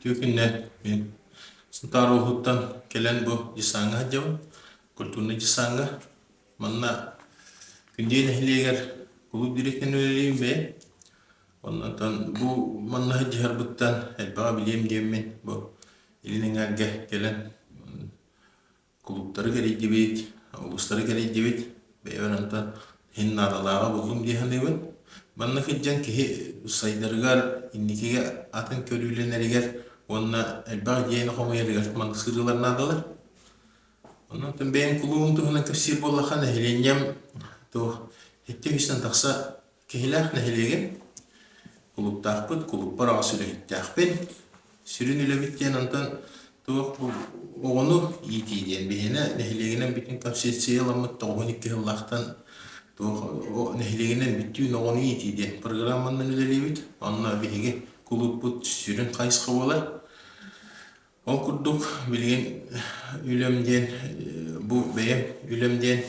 Үтүө күнүнэн мин Сунтаар улууһуттан кэлэн бу десаҥҥа сылдьабын, культурнай десаҥҥа. Манна Күндү нэһилиэгэр кулууп дириэктэринэн үлэлиибин бэйэм. Онтон бу манна сылдьыһарбыттан элбэҕи билиэм диэммин бу илин эҥээргэ кэлэн Кулууптары кэрийдибит, улуустары кэрийдибит, бэйэбэр онтон иһин наадалааҕы буллум дии саныыбын. Манна сылдьан киһи сайдарыгар, инникигэ атын көрүүлэнэригэр уонна элбэх идеяны хомуйарыгар маннык сырыылар наадалар. Онон бэйэм кулуубум туһунан кэпсиир буоллахха, нэһилиэнньэм туох 700 тахса Киһилээх нэһилиэгин кулууптаахпыт, кулууппар аҕыс үлэһиттээхпин. Сүрүн үлэбит диэн онтон туох бу оҕону иитии диэн биһиэнэ нэһилиэгинэн бүтүн концепция ыламмыт 92 сыллаахтан туох нэһилиэгинэн бүттүүн оҕону иитии диэн программанан үлэлиибит. Онно биһиги кулууппут сүрүн хайысха буолар. Ол курдук билигин үлэм диэн бу бэйэм үлэм диэн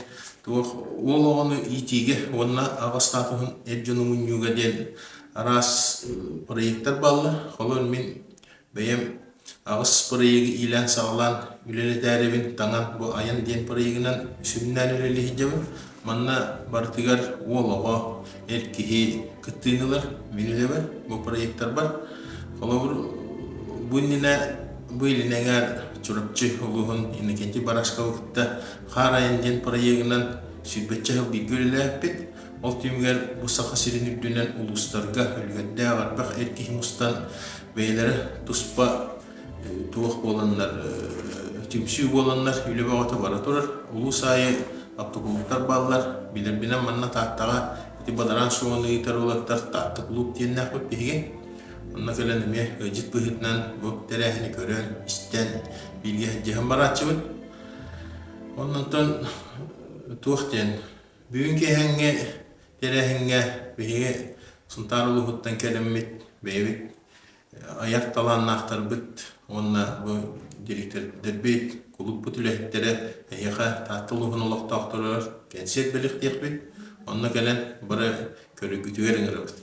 туох уол оҕону иитиигэ уонна аҕа статуһун эр дьону мунньууга диэн араас проектар бааллар. Холобур мин бэйэм аҕыс проегы иилээн-саҕалаан үлэлэтээрибин таҥан бу айан диэн проегынан сүрүннээн үлэлии сылдьабын. Манна барытыгар уол оҕо, эр киһи кыттыыны ылар мин үлэбэр, бу проектарбар. Холобур, бу иннинэ бу илин эҥээр Чурапчы улууһун Иннокентий Барашковы кытта Хаар айан диэн проегынан сүүрбэччэ сыл бииргэ үлэлээбиппит. Ол түмүгэр бу Саха сирин үрдүнэн улуустарга үлүгэрдээх элбэх эр киһи мустан бэйэлэрэ туспа туох буоланнар түмсүү буоланнар үлэ бөҕөтө бара турар. Улуус аайы автокулууптар бааллар. Билэрбинэн манна Тааттаҕа ити бадараан суоҕун ыытар уолаттар Таатта кулууп диэннээхпит биһиги. Онно кэлэн эмиэ ыалдьыт быһыытынан бу тэрээһини көрөн, истэн, бииргэ сылдьыһан барааччыбыт. Оннонтон туох диэн бүгүн киэһэҥҥи тэрээһиҥҥэ биһиги Сунтаар улууһуттан кэлэммит бэйэбит айар талааннаахтарбыт уонна бу дириэктэрдэрбит, кулууппут үлэһиттэрэ эһиэхэ Таатта улууһун олохтоохторугар кэнсиэр бэлэхтиэхпит. Онно кэлэн бары көрүүгүтүгэр ыҥырабыт.